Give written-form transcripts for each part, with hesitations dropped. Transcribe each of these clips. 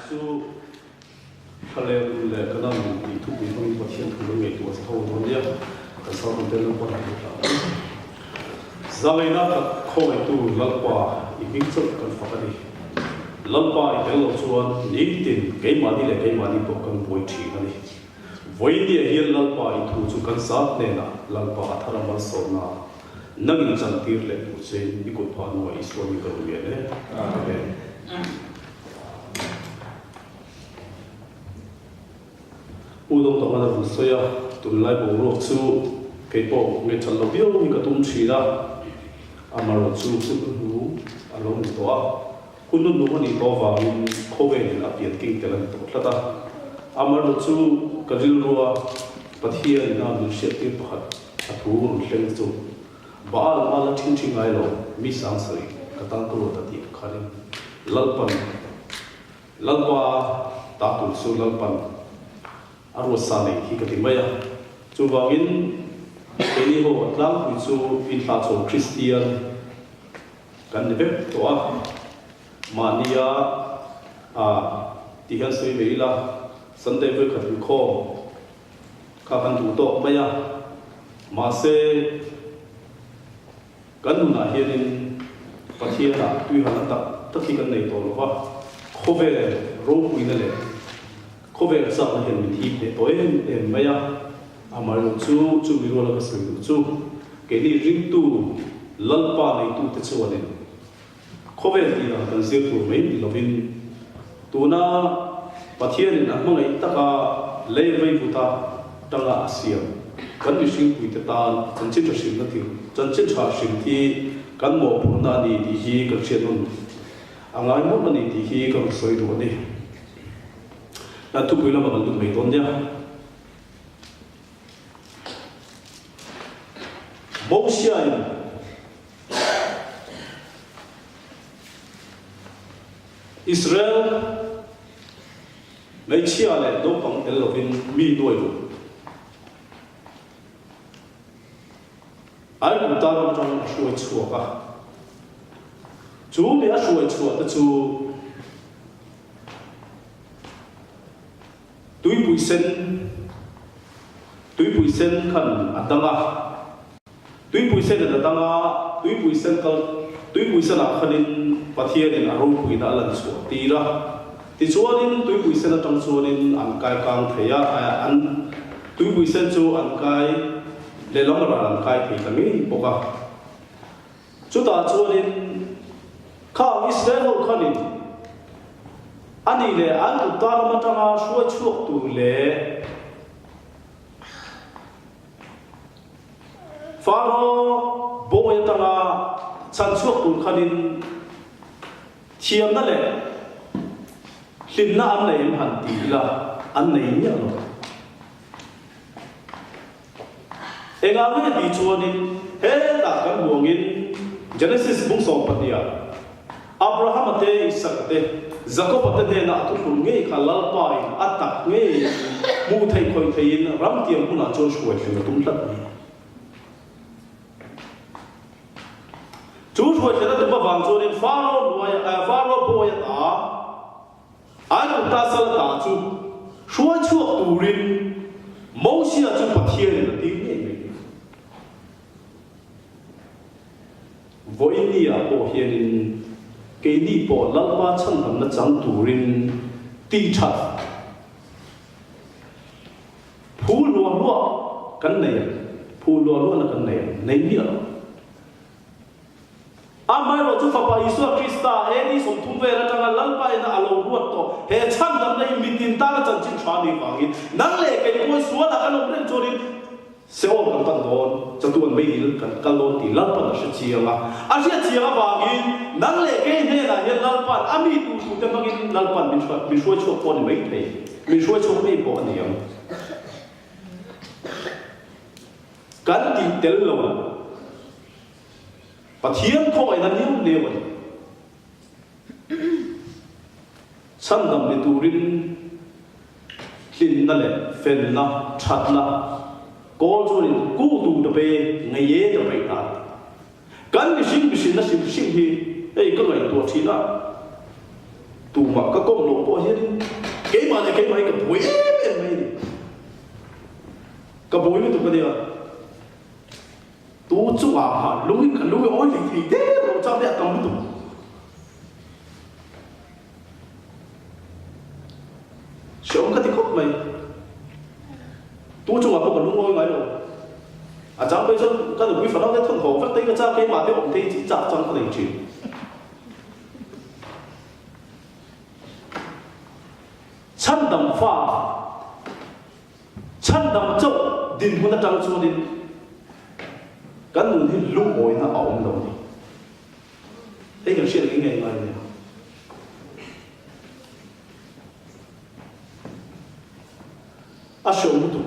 Chu Thlalel nun leh ka nang nun tih thupui hmangin Pathian thu kan ngaihtuah che ho dawn nia, kan sermon te lam pawn a hmu tlang ang. Zangaihna khat khawngaihtu Lalpa i hming chauh kan fak a ni. Lalpa i tel lo chuan nitin keimahni leh keimahni pawh kan buai thin a ni. Vawinia hian Lalpa i thu chu kan zat hnenah Lalpa a thar a malsawmna nangin chantir leh tur chein i kut phah hnuah Isua mi ka rawn ngen e. Amen. U Dawngtawng a rawn sawi a, tunlai boruak chu kei pawh ngaihṭhat lo viau hi ka tum ṭhin a, amaherawhchu chu ka hnu a lo ni tawh a, hun nu nu a nih tawh avangin khawvelin a pian king tel a ni tawh tlat a, amaherawhchu ka rilrua Pathian ina min hriattir pakhat a thu rawn thleng chu Baal mala ṭhin ṭhin ngai lo mi sangsarih ka tan ka ruat a tih khanin Lalpan Lalpa ta tur chu Lalpan a ruatsa nei hi ka ti mai a. Chuvangin keini ho a tlangpui chu inhlahchhawn Kristian kan ni vek tawh a. Mahnia a ti hian sawi ve ila, Sunday vawikhat inkhawm kha kan duh tawk mai a. Mahse Kan nunah hianin Pathianah tuihalna tak tak hi kan nei tawh lo va, khawvel ropuina leh khawvel chakna hian min hip hneh tawh em em mai a. Amaherawh chu, chumi ruala ka sawi duh chu, keini ringtu Lalpa neitute chuanin khawvel tih dan kan zir tur mai ni lovin, tuna Pathianin a hmangaih taka lei veivuta tanga a siam kan mihringpuite tan chanchin tha hrimna thil, chanchin tha hrim hi kan mawhphurhna a ni tih hi kan hriat nawn a ngai mawlh a ni tih hi ka rawn sawi duh a ni. Kan thupui lamah kan lut mai dawn nia. Mosiain Israel hmeichhia leh naupang tel lovin mi nuai ruk. Aigupta ram atangin a hruai chhuak a. Chu mi a hruai chhuah te chu Tuipui sen, Tuipui sen khan a dang a. Tuipui sen in a dang a, tuipui sen kal, tuipui senah khanin Pathianin a ropuina a lan chhuah tir a. Tichuanin tuipui sen atang chuanin an kai kang thei a, an tuipui sen chu an kai lehlam ral an kai thei ta ngei bawk a. Chutah chuanin khang Israel ho khanin a nih leh an kut ta lam atanga hruai chhuak tur leh, Faro bawi atanga chhan chhuak tur khanin thiamna leh hlimna an nei em han ti ila an nei miah lo. Engah nge tih chuanin hetah kan huangin Genesis bung 12ah Abrahama te, Isaka te, Jakoba te hnena a thuthlun ngei kha Lalpa in a tak ngei hmuh theih khawih theihin ramtiang hmunah chuan hruai thleng a tum tlat mai. Chu hruai thlen a tum avang chuanin Faro hnuaia, Faro bawi ata Aigupta sal ata chu hruai chhuak turin Mosia chu Pathianin a tir ngei mai. Vawinia pawh hianin keini pawh Lalpa chhandamna chang turin tih that phu luah luah kan nei ang, phu luah luahna kan nei ang, nei miah lo. Amaherawh chu Fapa Isua Krista AD 30 vel atanga Lalpa ina a lo ruat tawh he chhandamna hi mitin tana chanchin tha nih vangin nang leh kei pawhin sualah kan awm reng chuanin Seol kan pan dawn, chatuan meidil kan kal dawn tih Lalpan a hre chiang a. A hriat chiang avangin nang leh kei hnenah hian Lalpan a mi tur thute hmangin Lalpan min hruai min hruai chhuak pawh a ni mai thei, min hruai chhuak ngei pawh a ni ang. Kan tih tel lo Pathian khawngaihna niau niau a ni. Chhandam ni turin hlimna leh felna, thatna kawl chuanin ku tu ta pe ngei e ta peih ta. Kan mihring mihrinna hrim hrim hi hei ka ngaihtuah thin a. Tumah ka kawm loh pawh hianin keimah leh keimah hi ka buai em em mai a ni. Ka buai lutuk a nia. Tu chungah khan lungin ka lung i awi hlei thei der lo chang te a tam lutuk. Hreawm ka ti khawp mai. Tu chungah pawh ka lungawi ngai lo. A chang phei chuan ka nupui fanau te thawn haw vek te hi ka chak keimah te awm te hi chak chang ka nei thin. Chhandam fa, chhandam chauh dinhmun atang chuanin kan nun hi lungawina a awm lo a ni. Hei kan hriat ngei ngei ngai nia. A hreawm lutuk.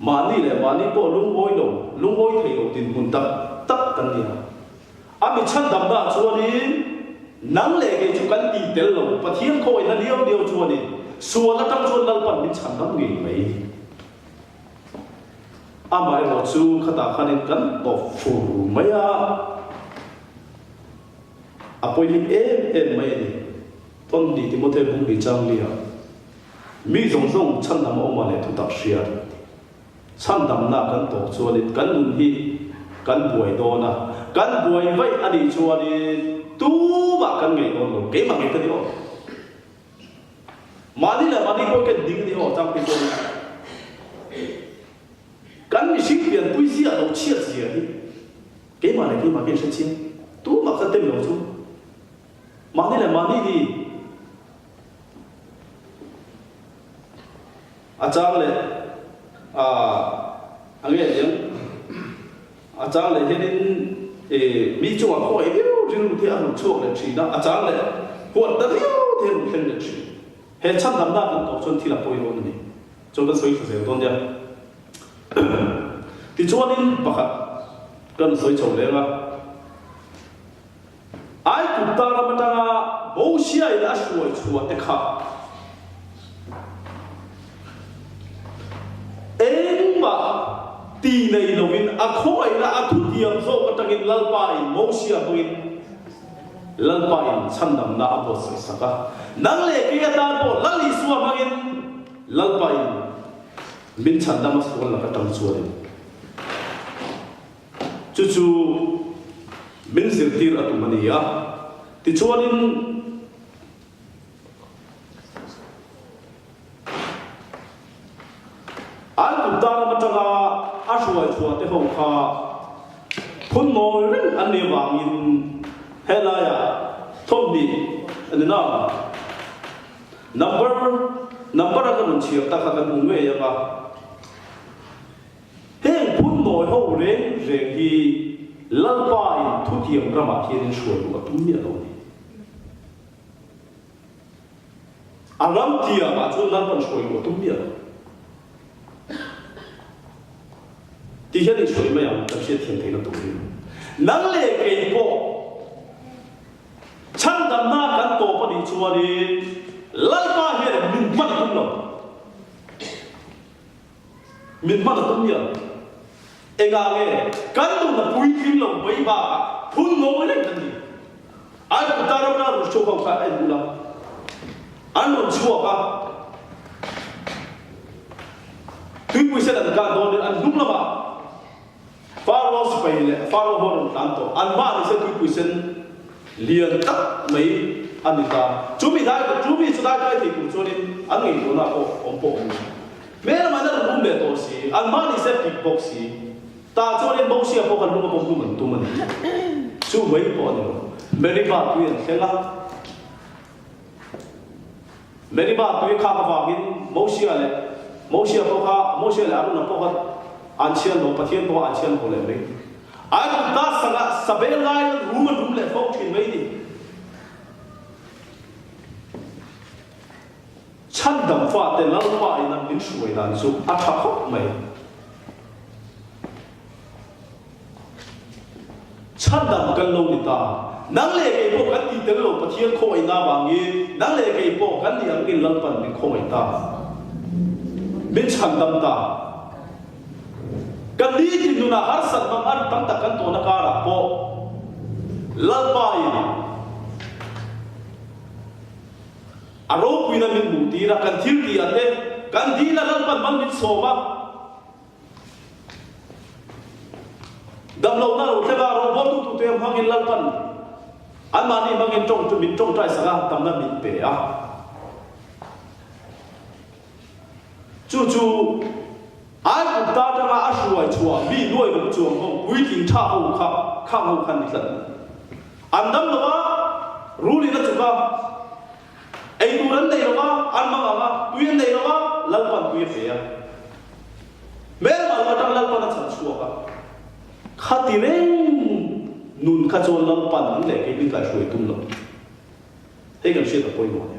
Mahni leh mahni pawh lungawi lo, lungawi thei lo dinhmun tak tak kan ni a. A mi chhandamna chuanin nang leh kei chu kan ti tel lo, Pathian khawihna liau liau chuanin sual atang chuan Lalpan min chhandam ngei mai. Amaherawh chu khatah khanin kan tawp fur mai a, a pawimawh em em mai a ni. Tawnni Timothea Bungli Changlia, Mi zawng zawng chhandam a awm a leh thutak hriat chhandamna kan tawp chuanin kan nun hi kan buai dawn a, kan buai vaih a nih chuanin tumah kan ngei dawn lo, keimah ngei ka ni aw. Mahni leh mahni pawh hian ding a ni aw chang phei chuan kan mihring pianpui ziah lo chhiat zia hi keimah leh keimah ka inhre chiang tumah ka tem lo chu mahni leh mahni hi a chang leh a nge aniang A chang leh hianin mi chungah khawngaih viau rilru te a rawn chhuak leh thin a, a chang leh huat ta viau te a rawn thleng leh thin. He chhandamna kan tawp chuan thil a pawi dawn a ni. Chuan kan sawi thla zel dawn nia. Tichuanin pakhat kan sawi chho leng a, Aigupta ram atanga Mosiain a hruai chhuah te kha engmah ti nei lovin a khawngaihna a thutiam zawk atangin Lalpain Mosia hmangin Lalpain chhandamna a buatsaih sak a. Nang leh kei atan pawh Lal Isua hmangin Lalpain min chhandam a sual lak atang chuanin Chu chu min zirtir a tum a ni a. Tichuanin Aigupta ram atanga a hruai chhuah te ho kha phun nawi reng an nih avangin helaiah thawmhnih a ni na. Number number a ka rawn chhiar tak kha kan hmu ngei ang a. Heng phun nawi ho reng reng hi Lalpa in thutiam ramah hian in hruai luh a tum miah lo a ni. A ram tiamah chuan Lalpa'n hruai luh a tum miah lo. Ti hian in hruai mai ang kan hriatthiam theihna turin. Nang leh kei pawh chhandamna kan tawp a nih chuanin Lalpa hian min hman a tum lo. Min hman a tum hian engah nge kan nuna puitling lo mai bakah phun ngawi reng kan ni? Aigupta ram ral rawn chhuak ho kha en ula, an rawn chhuak a, tuipui sen an kah dawnin an hnung lamah Faro sipai leh Faro ho rawn tlan tawh, an hma ni se tuipui sen lian tak mai a ni ta. Chu mi dai chu mi chu dai kai thei tur chuanin an ngaihtuahna pawh awm pawh awm lo. Hmel lamah an rawn rum leh tawh si, an hma ni se pik bawk si. Tah chuanin Mosia pawh khan lung a bawm hlum an tum a ni. Chu mai pawh a ni lo. Meribah tui an thleng a. Meribah tui khak avangin Mosia leh Mosia pawh kha Mosia leh Arona pawh kha an chhian lo, Pathian pawh kha an chhian haw leh mai. Aigupta sangah sabel laiin an rum an rum leh fo thin mai ni. Chhandam fate Lalpa in a min hruai dan chu a tha khawp mai. Chhandam kan lo ni ta. Nang leh kei pawh kan tih tel lo Pathian khawngaihna avangin nang leh kei pawh kan nih angin Lalpan min khawngaih ta. Min chhandam ta. Kan nitin nunah harsat mang an tam tak kan tawhna karah pawh Lalpain. A ropuina min hmuh tir a, kan thil tih ah te, kan dil a Lalpan mal min sawm a. Damlohna lo thleng a, rawngbawltu tute hmangin Lalpan anmahni hmangin tawng min tawngtai sak a, damna min pe a. Chu chu Aigupta atanga a hruai chhuah mi nuai ruk chuang ho puitling tha ho kha khang ho khan ni tlat a ni. An dam lo a, rulin a chuk a, ei tur an nei lo a, an mang ang a, tui an nei lo a, Lalpan tui a pe a. Hmelma lo atang Lalpan a chhan chhuak a. Khati reng nun kha chuan Lalpan an leh kei min kaihruai tum lo. Hei kan hriat a pawimawh nia.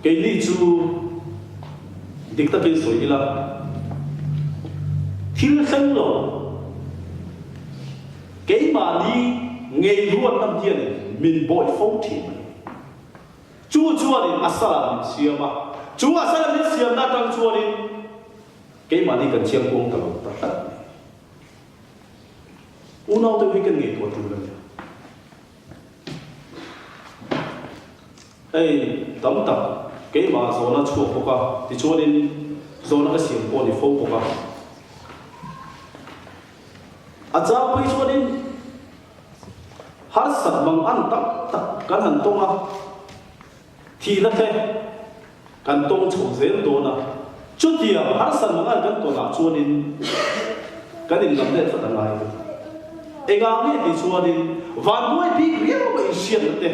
Keini chu dik takin sawi ila, thil thleng lo keimahni ngei ruat lam hianin min bawih fo thin a ni. Chu chuanin a salah min siam a, chu a salah min siamna atang chuanin keimahni kan chiangkuang ta lo ta tlat a ni. Unaute hi kan ngaihtuah tul a nia. Hei tam tak keimah zawhna chhuak bawk a, tichuanin zawhna ka siam pawh a ni fo bawk a. A chang phei chuanin harsat mang an tam tak kan han tawng a. Thihna te kan tawng chho zel dawn a, chutiang harsat mangan kan tawnah chuanin kan inlam let vat a ngai ka ti. Engah nge tih chuanin vanduai bik riau a inhriatna te,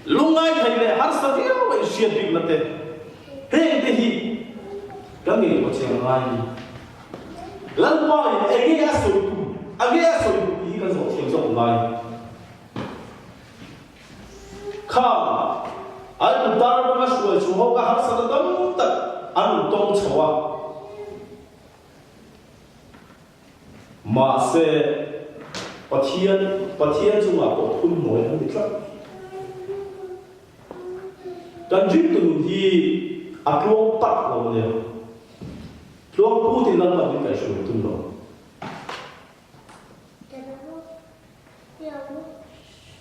lungngai thei leh harsa riau a inhriat bikna te, heng te hi kan ngaihtuah chiang ngai a ni. Lalpa in enge a sawi tum, enge a sawi duh tih hi kan zawh thiam zawk ngai. Kha an intar atanga hruai chho ho kha harsatna tam tak an rawn tawng chho a. Mahse, Pathian, Pathian chungah pawh phun hnuai an ni tlat. Kan ringtu nun hi a tluang tak lo a nia. Tluang putin Lalpan min kaihhruai tum lo.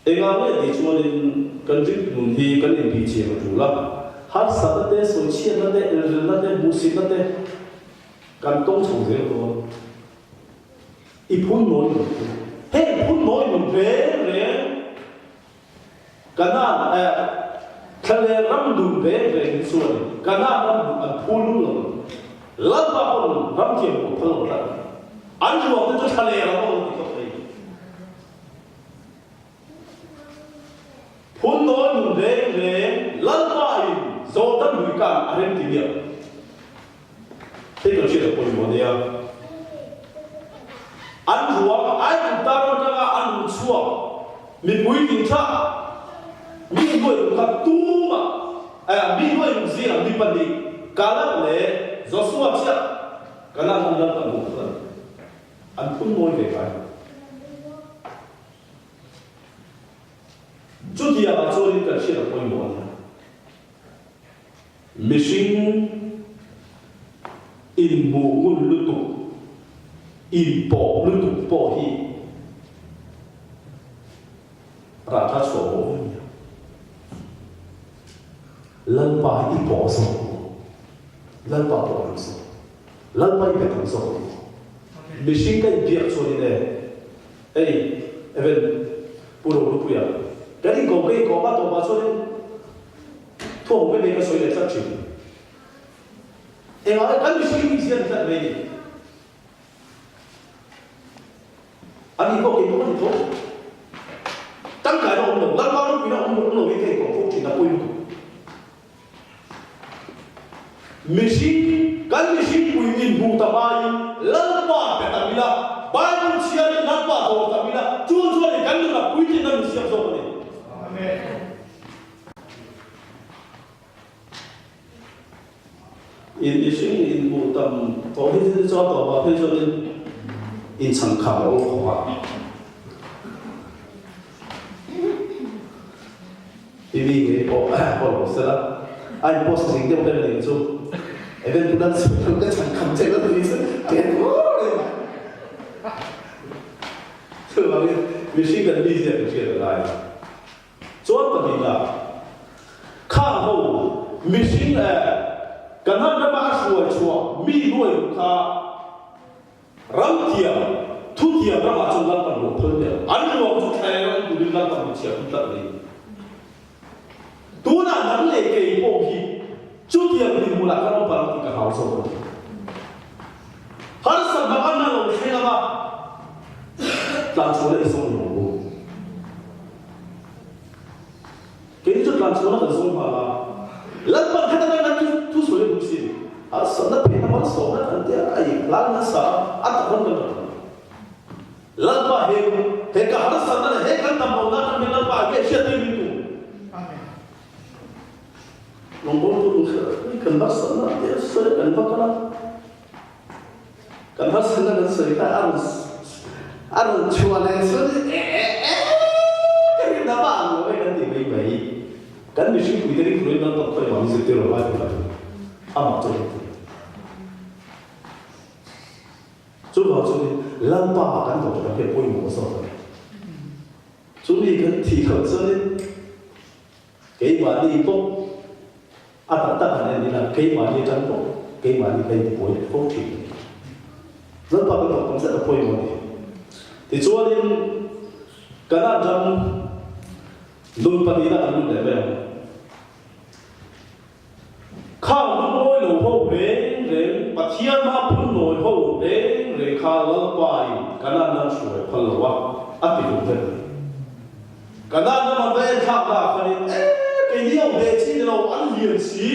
Engah nge tih chuanin kan ring nun hi kan inbih chiang a tul a, harsatna te, sawichhiatna te, elrilna te, hmuhsitna te kan tawng chho zel dawn. I phun nawi nun chu heng phun nawi nun reng reng Kanaan eh Thlalel ram nun reng reng hi chuanin Kanaan ram nun an phul lung lo. Lalpa pawn ram thiam pawh phal lo tlat. An ruang te chu Thlalel a awm ti khawp mai. Phun nawi nun reng reng Lalpa in Jordan lui kan a rem ti miah. Hei kan hriat a pawimawh a nia. An ruang Aigupta ram atanga an run chhuak mipui ding thlah mi hnuai ruk kha tumah mi hnuai ruk zingah mi pahnih Kaleb leh Joshua chiah Kanaan ram lam kan hmuh thung a ni. An phun mawi ve ngai lo. Chutiangah chuanin kan hriat a pawimawh a nia. Mihring inhmuh ngun lutuk, inpawh lutuk pawh hi rah tha chhuah mawh a nia. Lalpa hi i pawh zawk maw? Lalpa pawh ang zawk. Lalpa i bet ang zawk maw? Mihring ka inbiak chuanin e, hei Evan Pu Rohlupuia, kan inkawm ka inkawm a tawpah chuanin, Thuam ve ve ka sawi leh tlat thin. Engah nge kan mihring hi ziak tlat mai ni? A ni pawh kei pawh ka ni tho. Tangkaina awm lo, Lalpa ropuina awm awm lo hi ka inkawm fo thin a pawi lutuk. Mihring, kan mihring pui inhmuh ta hmain Lalpa be tam ila, Bible chhiarin Lalpa dawr tam ila, chu chuanin kan nunah puitlinna min siam zawk a ni. Amen. In mihring in hmuh tam tawh hi thil chuan tawh vang phei chuanin in chhan kham a awm khawp a. I mi ngei pawh pawh lo sela a in post zing deuh vel ning chu event bulan ka chhan kham che la tih chu ṭen vur a ni. Chuvangin mihring kan mizia kan hriat a ngai. Chuan pahnihna, khang ho mihring eh Kanan rama a hruai chhuah mi nuai ruk kha ram thiam, thu thiam ramah chuan Lalpan ruah phal hmel. An ruang chu thlaeng an turin Lalpan mi chhiar hun tlat a ni. Tunah nang leh kei pawh hi chutiang dinhmunah kan awm palh ang tih ka hau zawk a ni. Harsatna an la lo thleng anga tlanchhuahna i zawng lo ang u. Keini chu tlanchhuahna kan zawng nghal a, Lalpan khat atang kan thu sawi a duh sin. Harsatna phehna malsawmna kan tia a inhlan nasa a, a tak ram kan ṭap lo. Lalpa he he ka harsatna leh he kan dam lohna atang hian Lalpa nge hriattir min tum? Rawngbawltu lungkher kan harsatna te a sawi kan va kal a, kan harsatna kan sawi kha a rawn a rawn chhuah leh chuan e e e ka rin a vang lo e kan ti mai mai. Kan mihring puite ring turin Lalpa khawi vangin zirtir lo lai tur a ni. Amah chu a ring thei. Chuvang chuanin Lalpa kan dawt kan hian pawimawh zawk a ni. Chumi kan thih loh chuanin keimahni pawh a tak tak han en ila keimahni atang pawh keimahni ka intibuai leh fo thin a ni. Lalpa kan dawt tam zet a pawimawh a ni. Tichuanin Kanan ram nun pahnihna kan lut leh mai ang. Khang lungawi lo ho reng reng, Pathian hma phunnawi ho reng reng kha Lalpa in Kanan ram hruai phal lo a, a ti duh vek a ni. Kanan ram an va en thlak na ah khanin, E, keini ho hneh chi ni lo, an lian si.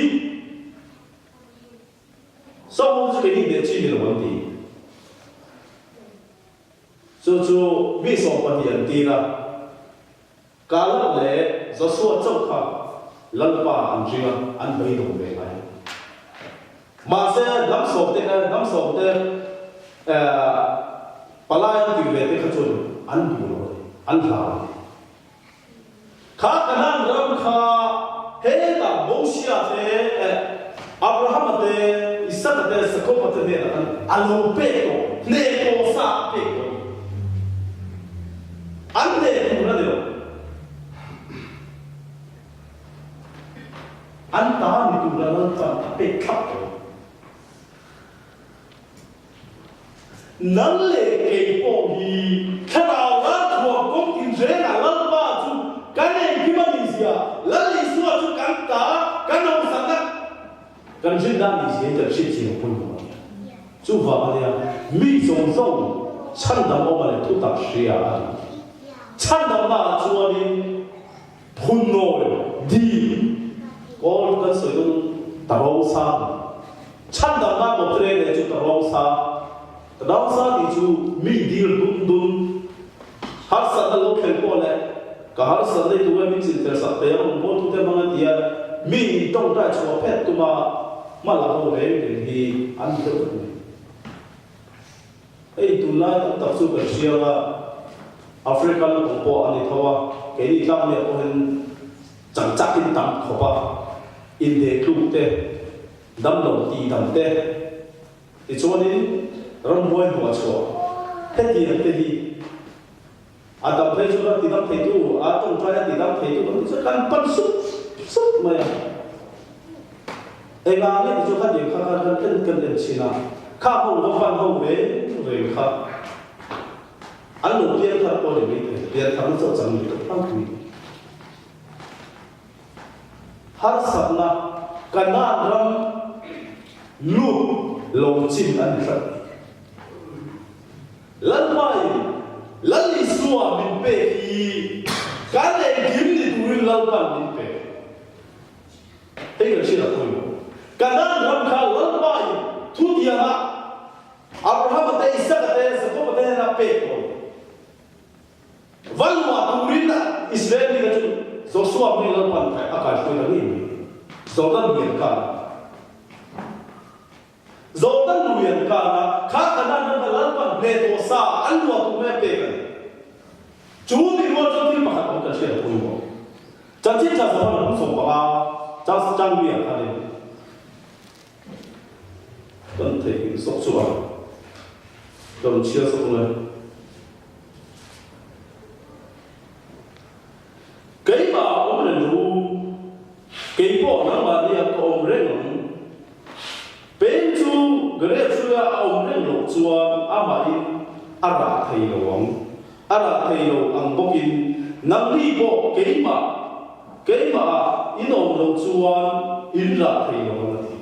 Saul chu keini hneh chi ni lo an ti. Chu chu mi 12 an tir a. Kaleb leh Joshua chauh kha Lalpa an ring a, an beidawng ve ngai. Mahse, hnam sawmte kha, hnam sawmte palai an tir ve te kha chuan an duh lo a ni, an hlau a ni. Kha Kanaan ram kha hetah Mosia te, Abrahama te, Isaka te, Jakoba te hnenah khan a lo pek tawh, hneh tawh sa a pek tawh a ni. An hneh tur a ni lo. An ta ni tura Lalpan a pek thlap tawh. Nang leh kei pawh hi thlarau ralthuam kawng tinrengah Lalpa chu kan engkim a nih zia, Lal Isua chu kan ta, kan awmsakna kan rinna a nih zia hi kan hriat chiang a pawimawh a ni. Chuvang a nia, mi zawng zawng chhandam awma leh thutak hria a ni. Chhandamna ah chuanin phunnawi, dil, kawl kan sawi dawn ta rawng sang a ni. Chhandamna kawp reng leh chu ta rawng sang. Ta rawng sang tih chu mi dil dun dun, harsatna lo thleng pawh leh ka harsatna i tunge min chinfel sak thei ang rawngbawltute hmang a tia mi in tawngtai chhuah phet tuma hma la ho reng reng hi an ni deuh vek mai. Hei tunlai tam tak chu kan hria a, Africa lampang pawh a ni tho a, keini tlangmiah pawh hian chang chakin tam khawp a, indehtluk te, damlo tihdam te, tichuanin ramhuai hnuah chhuah hetiang te hi A dam phei chu a ti dam theitu, a tawngtai a ti dam theitu kan tih chuan kan pan sup sup mai a. Engah nge ti chu khatiang kha khan kan en kan en chhin a, kha ho va pan ho reng reng kha an lo pian thar pawh ni mai thei, pian tharna chauh chang ni tawh tlangpui. Harsatna Kanaan ram lut lo chin a ni hrat. Lalpain Lal Isua min pek hi kan engkim ni turin Lalpan min pe. Hei kan hriat a pawimawh. Kanaan ram kha Lalpain thutiangah Abrahama te, Isaka te, Jakoba te hnena pek tawh a ni. Va luah turin Israel mite chu Joshua hming Lalpan a kaihruai ta ngei mai. Jordan lui an kal a. Jordan lui an kal a, kha Kanaan ram kha Lalpan hneh tawh sa an luah tur mai a pek a ni. Chu mi rual chuan thil pakhat awm kan hriat a pawimawh. Chanchin tha Johan a 15 chang chang mi ah khanin kan theihnghilh sawk chu a, ka rawn chhiar sawk ang e. A rah thei lo ang. A rah thei lo ang bawkin nangni pawh keimah, keimahah in awm loh chuan in rah thei lo ang a ti.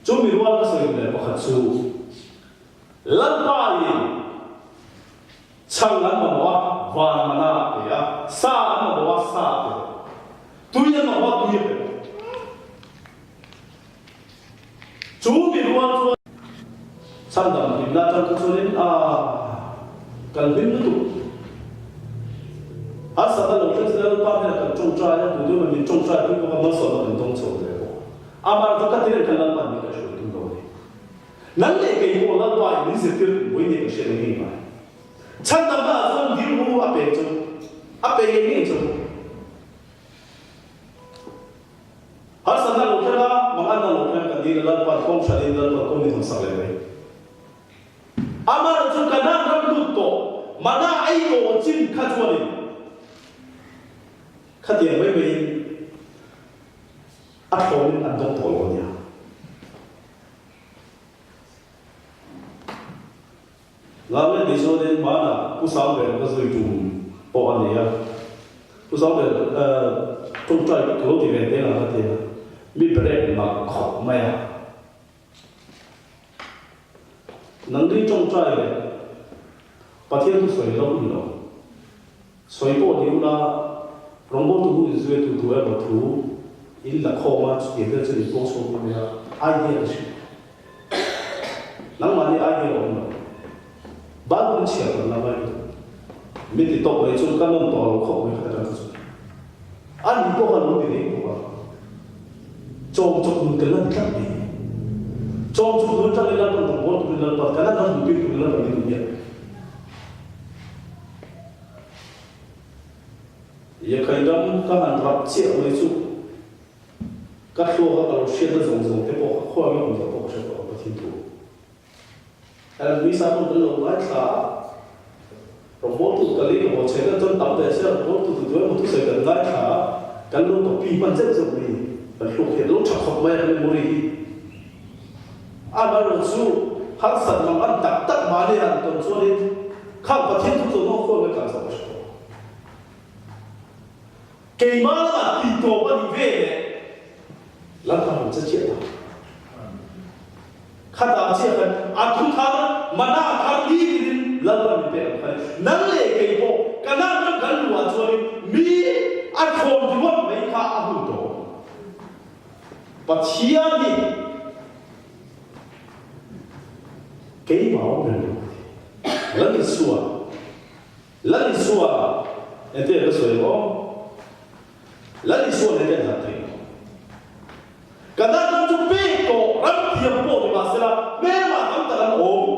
Chu mi rual ka sawi leh pakhat chu Lalpain chhang an mamawh a, van mana a pe a, sa an mamawh a, sa a pe bawk. Tui an mamawh a, tui a pe bawk. Chu mi rual chuan chhandam hlimna atang kha chuanin a kan hlim lutuk. Harsatna lo thleng zela Lalpa hnenah kan tawngtai a, tute emaw min tawngtai pui bawk a, malsawmna kan dawng chho hle bawk. Amah chu ka ti reng khan Lalpa'n min kaihhruai tum lo a ni. Nang leh kei pawh Lalpa in min zirtir tum pui nia ka hriat ang ngei mai. Chhandamna ah chuan rilru a pek chu a pe ngei ngei chu. Harsatna lo thleng a, manganna lo thleng kan dil a, Lalpa'n kawng hranin Lalpa'n kawng min hawn sak leh mai. Amaherawh chu Kanaan ram lut tawh, mana ei tawh chin kha chuanin khatiang mai maiin a thlawmin an dawng tawh lo a nia. Lallen tih chuanin hmanah Pu Sangber ka zui tum pawh a ni a. Pu Sangber ṭawngṭai ka lo ti ve teng ang a ti a, mi break nalh khawp mai a. Nangni ṭawngṭai leh Pathian thu sawi lo ni lo. Sawi pawh ni ula, rawngbawltu hu inzuitu tu emaw thu in la khawm a, chutiang vel chuan in pawng chhuak mai mai a, idea ka hrilh. Nangmahni idea a awm lo. Bible in chhiar kan la ngai lutuk. Mi ti tawk mai chu ka nawm tawh lo khawp mai kha ta chu. A ni pawh kha lo ti reng bawk a. Chawm chawp nun kan la ni tlat mai. Chawm chawp nun atangin Lalpan rawngbawltu turin Lalpan kan la hmuh tir turin Lalpan min duh miah. Yakhai dam ka han rap chiah mai chu ka thluak a ka lo hriatna zawng zawng te pawh kha khawi ang awm zawh pawh ka hre tawh ang Pathian thu. Luisa pawh kan lo ngaithla a, rawngbawltu ka lei ka haw chhe deuh chuan tam ve sia rawngbawltu tu tu emaw thusawi kan ngaithla a, kan lo copy hman zeuh zeuh mai ni, kan hlawk hian lo tha khawp mai a kan memory hi. Amaherawh chu harsat mang an tak tak mahni han tawn chuanin khang Pathian thu chuan khawi mai kan zawh ka hre tawh. Keimah lamah tih tawp a nih ve leh Lalpa rawn che chiah ta. Khatah chiah khan a thu thar, mana thar ni tiin Lalpa min pek ang kha ni. Nang leh kei pawh Kanaan ram kan luhah chuanin mi a thlawn ringawt mai kha a hun tawh. Pathian hi keimah awm reng lo a ti. Lal Isua. Lal Isua entir ka sawi ang aw. Lal Isua nen kan zah thei lo. Kanaan ram chu pek tawh ram thiam pawh ni mahsela hmelma tam tak an awm.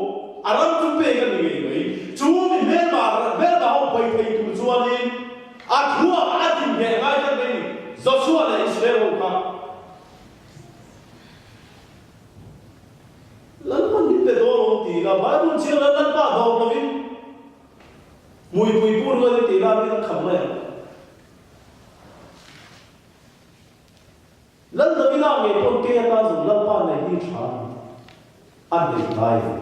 A ram chu pek a ni ngei mai. Chu mi hmelma hmelma ho bai thei tur chuanin a thuak a din ngheh ngai tlat mai ni Joshua leh Israel ho kha. Lalpa min pe dawn awm ti ila Bible chiang la Lalpa dawr lovin Hmuipui pur rual i tih lai hian a kham mai ang. Lal Davida ngei pawn kei atan zawng Lalpa nei hi tha a ni. A nei ngai em?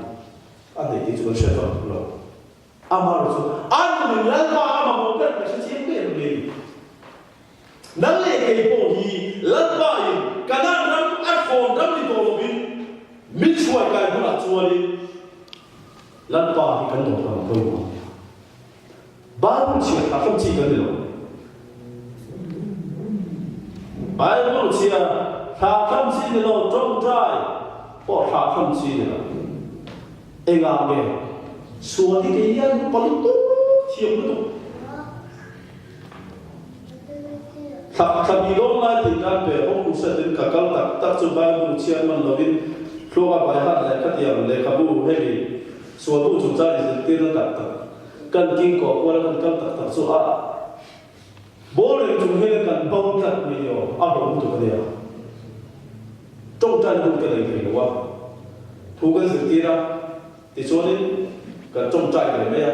A nei tih chu kan hriat vak duh lo. Amaherawh chu a nunin Lalpa a mamawh ber kan hre chiang ber mai a ni. Nang leh kei pawh hi Lalpa in Kanaan ram a thlawn ram ni tawh lovin min hruai kai hunah chuanin Lalpa hi kan dawt ang pawimawh a nia. Bible chhiar thlah hlawm chi kan ni lo. Bible chhiar thlah hlawm chi ni lo, tawngtai pawh thlah hlawm chi ni lo. Engah nge sual hi kei hian pa lutuk thiam lutuk. Thla thla bi dawn lai tih kan pe hawk hnu setin ka kal tak tak chu Bible chhiar man lovin thluaka baihat leh khatiang lehkhabu hemi sualbu chungchang inzirtirna tak tak kan king kawh kuala kan kal tak tak chu a ball reng chung hian kan bo tlat mai ni aw, a hlawh lutuk a nia. Tawngtaina hun ka nei thei lo a, thu kan zirtir a. Tichuanin kan tawngtai ve mai a,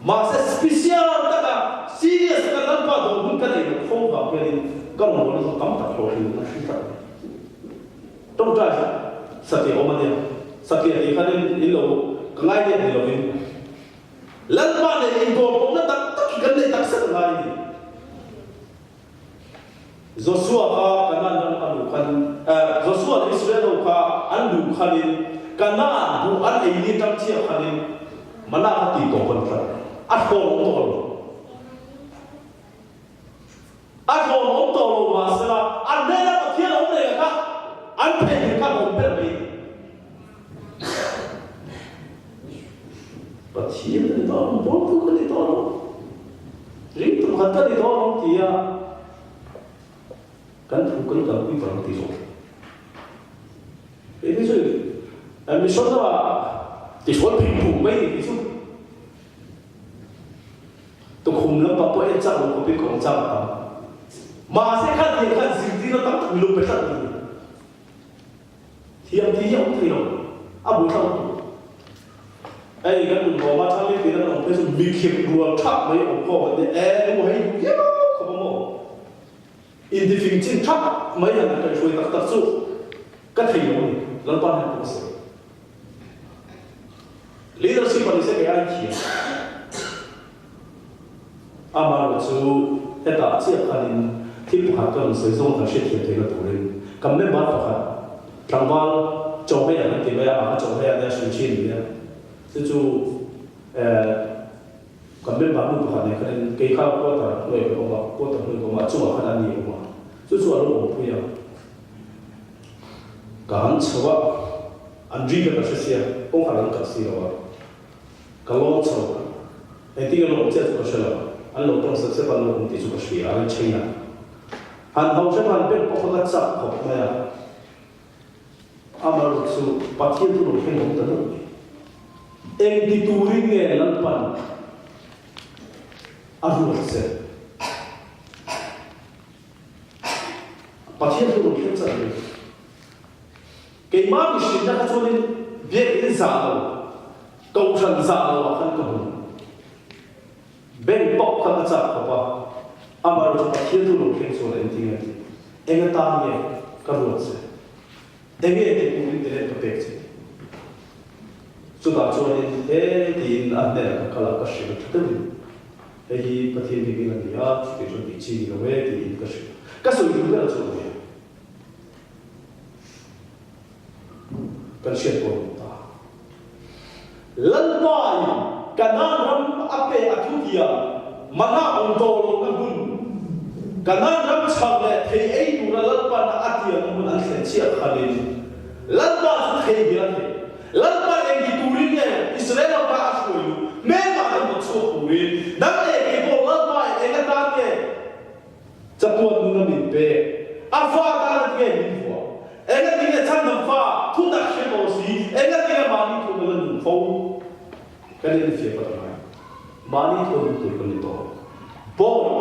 mahse special taka serious taka Lalpa dawr hun ka nei loh fo vang hianin ka rawngbawlna chu tam tak hlawhtling an hring tlat mai. Tawngtai sateh awm a nia. Satliah tih khan in in lo ka ngai let ni lovin Lalpa nen inkawrpawhna tak tak hi kan neih tak zet a ngai a ni. Joshua kha Kanaan ram a luh khan, Joshua leh Israel ho kha an luh khanin Kanaan buh an ei ni atang chiah khanin mana kha tih tawp a ni tlat. A thlawn awm tawh lo. A thlawn awm tawh lo mahsela an hnena Pathian awm reng kha an theihnghilh kha a awm ber mai a ni. Pathian ka ni tawh lo, Bawltu ka ni tawh lo, ringtu pakhat ka ni tawh lo tia kan thu kan kalpui tawh lo tih zawh. Hei hi chu mission lamah tihsual phei phung mai ni hi chu. Tukhum lampang pawh en chak lo khawpin ka awm chak a tam. Mahse kha tiang khan zirtirna tam tak min lo pe tlat a ni. Thiam tih hi a awm thei lo, a buaithlak lutuk. Hei kan nun hlawm a, thang leh tina kan awm phei chu mikhirh rual thak mai awm khawm an nia, e nu hei duh viau khawp a maw? Intifing chin thak mai han kaihhruai tak tak chu ka thei lo a ni, Lalpa hian pawh a sawi. Leadership a ni se kei ai thiam. Amaherawh chu hetah chiah khanin thil pakhat ka rawn sawi zawng kan hriatthiam theihna turin kan member pakhat tlangval chawhmeh an ti mai a, a chawhmeh a nia hrim thin nia. Chu chu kan member nu pakhat nen khanin kei kha quarter hnuai kan awm a, quarter hnuai ka awm a, a chungah khan an ni awm a, chu chu a lo awmpui a. Ka han chho a, an ri kha ka hre sia, kawngkhar an kalh si lo a. Ka lawm chho. Engtin nge lawm chiah chu ka hre lo. An lo tawng sep sep a, an lo awm tih chu ka hria, an chain a. Han ho hrep han pen pawh kha ka chak khawp mai a. Amaherawh chu Pathian chu lo thleng awm ta deuh mai. Engti turin nge Lalpan a ruat che? Pathian chu lo thleng chak mai. Keimah mihrinna kha chuanin biakinn zah lo, kohhran zah lo ah khan ka hmu. Bank pawh kha ka chak khawp a, amaherawhchu Pathian chu lo thleng chuan engtin nge tih? Eng atan nge ka ruat che? Enge tih turin talent ka pek che tih? Chutah chuanin he tiin a hnenah ka kal a, ka hrilh tha deuhin, hei hi Pathian biakinn a ni a, chutih chuan tih chi ni lo e tiin ka hrilh. Ka sawi duh ber chu a ni. Kan hriat pawh a ni ta. Lalpain Kanaan ram a pe a thu tia mana awm tawh lohna hmun, Kanaan ram chhar leh thei ei tura Lalpan a tiamna hmun an thlen chiah khanin Lalpa chu thei hian a thei. Lalpan engti turin nge Israel ho kha a hruai luh? Hmelmah te mawt chhuak turin nang leh kei pawh Lalpain eng atan nge Chatuan nuna min pek. A fa tan a tinge min vuah. Eng a tinge chhandam fa thu tak hre tawh si, eng a tinge mahni thu kan la nun fo? Kan infiah vat a ngai. Mahni thu a nun tur kan ni tawh. Bawi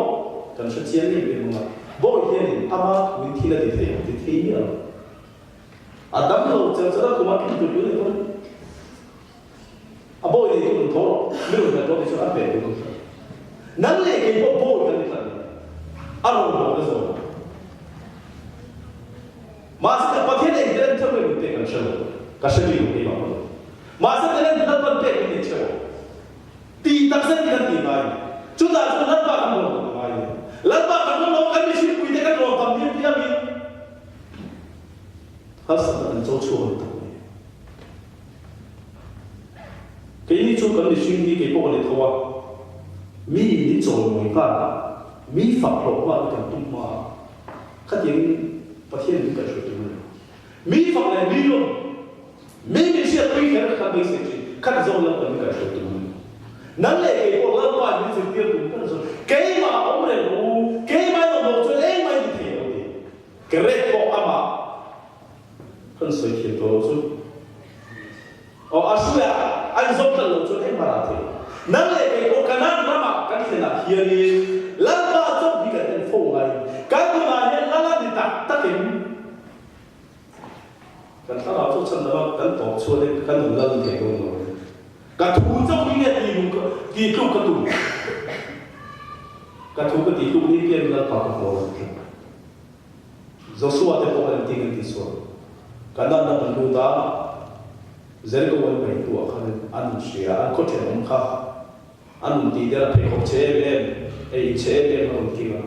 kan hre chiang em em ang a, bawi hianin ama thuin thil a ti thei ang ti thei miah lo. A dam lo chel chel a khumah thil tur tur a ni dawn. A bawi nei chu rawn tho rawh, mi rawn hmel tawh tih chuan a hmel tur rawn hre. Nang leh kei pawh bawi kan ni tlat ni. A rawn bawi na zawn a. Mahse ka Pathian eng talent theuh nge min pek kan hre lo. Ka hre bik lo keimah pawhin. Mahse talent Lalpan pek min nei theuh a. Tih tak zet hi kan ti ngai ni. Chutah chuan Lalpa kan rawn tam ngai ni. Lalpa kan rawn lo kan mihringpui te kan rawn tam diam diamin harsatna kan cho chhuak a ni tak mai. Keini chu kan mihring hi kei pawh ka ni tho a, mi min chawimawi nghal a, mi fak hlawh nghal hi kan tum hma a, khatiangin Pathian min kaihhruai tum a ni lo. Mi fak leh mi lawm, mi min hriatpui kher kha kan beisei thin, khati zawng Lalpa min kaihhruai tum a ni lo. Nang leh kei pawh Lalpa min zirtir tum ber chu keimah a awm reng rawh u, keimah in awm lo chuan engmah in ti thei lo ti. Kerek pawh amah Kan sawi thiam tawh lo chu. Aw a hruai a, an zawm tlat lo chuan engmah rah thei lo. Nang leh kei pawh Kanaan ramah kan thlenah hianin Lalpa chauh hi kan en fo ngai. Kan nunah hian Lal a ni tak takin kan thlarau chu chhan lova kan tawp chhuanin kan nun Lal ni thei dawn lo. Ka thu chauh hi nge ti nung ti tluk ka tum? Ka thu ka ti tluk ni pian Lalpa ka haw lo tlat. Joshua te pawh an ting an ti sual. Kanaan ram an lut a. Jericho an paih hnuah khan an inhria, an khaw thenawm kha an rawn tih der a, pheikhawk chhe em em, ei in chhe em em a rawn keng a.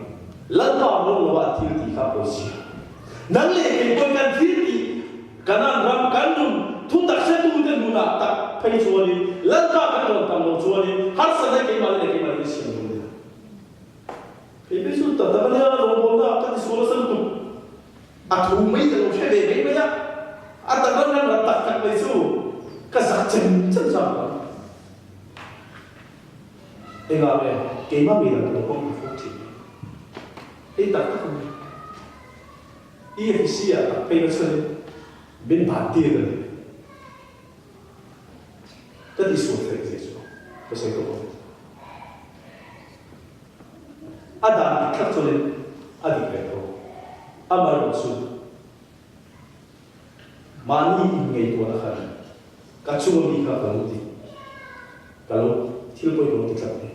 Lalpa an rawn lo a, an thil tih kha a pawizia. Nang leh kei pawhin kan thil tih Kanan ram kan nun thutak hretute nunah tak phei chuanin Lalpa kan rawn tam lo chuanin harsatna keimahni leh keimahni kan siam dawn nia. Kei phei chu tak tak a nia, rawngbawlna ka ti sual nasa lutuk. A thu mai ka lo hre ve mai mai a, a tak ran ran ran tak tak mai chu ka zak chem chem zam lo. Engah nge keimah mi dang ka lo pawm ta fo thin? Hei tak tak a ni. EFC ah tak phei na chuanin min ban tir a ni. Ka tihsual theih zia chu ka sawi tawh lo. A dan dik thlap chuanin a dik ve tho. Amaherawhchu, mahni inngaihtuahna khan ka chunga mi kha ka lo ti, ka lo thil pawi ka lo ti tlat ve.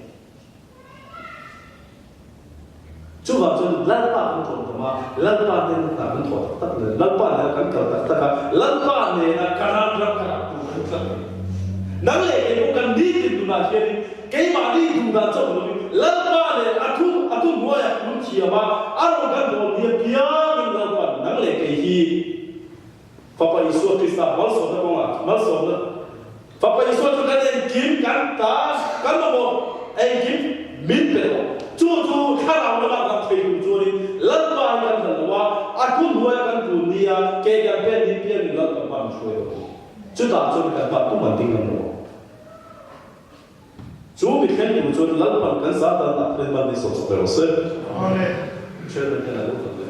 Chuvang chuan Lalpa kan thawn tam a, Lalpa hnena hna kan thawh tak tak nen, Lalpa nena kan kal tak tak a, Lalpa nena ka ram ram ka ram tur kan tlat a ni. Nang leh kei pawh kan nitin nunah hianin keimahni duh dan chauh lovin Lalpa nen a thu a thu hnuaiah kun thiam a, a rawn kan dawn ni apiangin Lalpa'n nang leh kei hi Fapa Isua Krista malsawmna kawngah malsawmna Fapa Isua chu kan engkim kan ta kan mamawh engkim min pe tawh. Chu chu thlarau lamah kan thei tur chuanin Lalpa hi kan hlan lo a, a thu hnuaia kan tun nia ke kan pen ni piangin Lalpa hma min hruai tawh a ni. Chutah chuan kan hma tum an ding ngam lo ang. Chu mi thleng tur chuan Lalpan kan za dan ah khan mal min sawm sak ve rawh se. Amen. Chairman hian a lo kal hle.